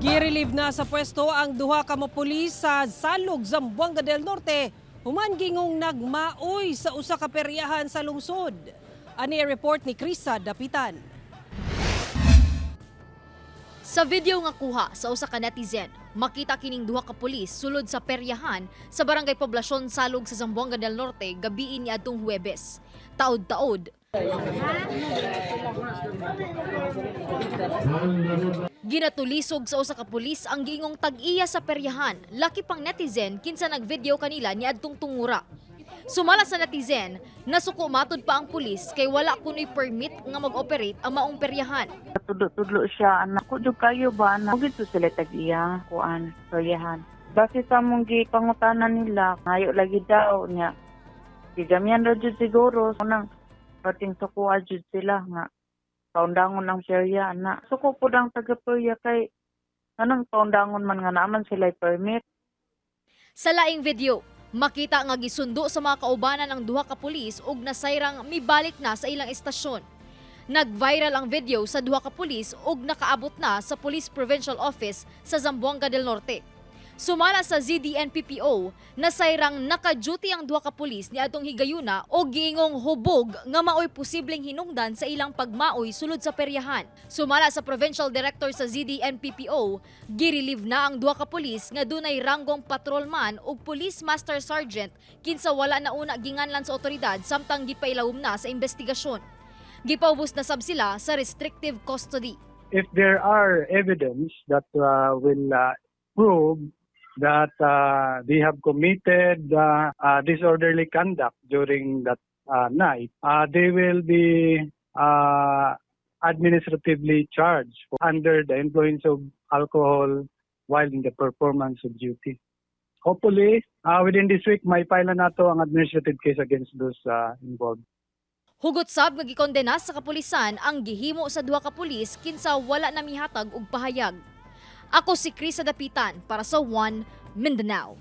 Girelieve na sa pwesto ang duha ka mo pulis sa Salug, Zamboanga del Norte, human gingong nagmaoy sa usa ka peryahan sa lungsod. Ani ang report ni Krisa Dapitan. Sa video nga kuha sa usa ka netizen, makita kining duha ka pulis sulod sa peryahan sa Barangay Poblasyon Salug sa Zamboanga del Norte gabii niadtong Huwebes. Taod-taod, ginatulisog sa usa ka pulis ang giingong tag-iya sa peryahan. Laki pang netizen kinsa nagvideo kanila niadtong tungura. Sumala sa netizen, nasuko matud pa ang pulis kay wala kunoy permit nga mag-operate ang maong peryahan. Tudlo-tudlo siya, anak ko jud kayo ba anak ko sila tag iya kuan peryahan. Base sa among gipangutana nila, hayo lagi daw niya. Gigamian ra jud siguro nang pating sukuha jud sila nga paundangon ang perya ana. Suko pud ang taga perya kay anong paundangon man nga naaman sila permit. Sa laing video, makita nga gisundo sa mga kaubanan ang duha ka pulis ug nasayrang mibalik na sa ilang estasyon. Nag-viral ang video sa duha ka pulis ug nakaabot na sa Police Provincial Office sa Zamboanga del Norte. Sumala sa ZDNPPO, nasayrang naka-duty ang duha ka pulis niadtong higayuna o giingong hubog nga maoy posibleng hinungdan sa ilang pagmaoy sulod sa peryahan. Sumala sa Provincial Director sa ZDNPPO, girelieve na ang duha ka pulis nga dunay ranggong patrolman ug Police Master Sergeant kinsa wala na una ginganlan sa otoridad samtang gipailawom na sa investigasyon. Gipaubos na sab sila sa restrictive custody. If there are evidence that will prove that they have committed disorderly conduct during that night, they will be administratively charged under the influence of alcohol while in the performance of duty. Hopefully, within this week, may file na nato ang administrative case against those involved. Hugot sab nga gikondena sa kapulisan ang gihimo sa duha ka pulis kinsa wala na mihatag og pahayag. Ako si Krisa Dapitan para sa One Mindanao.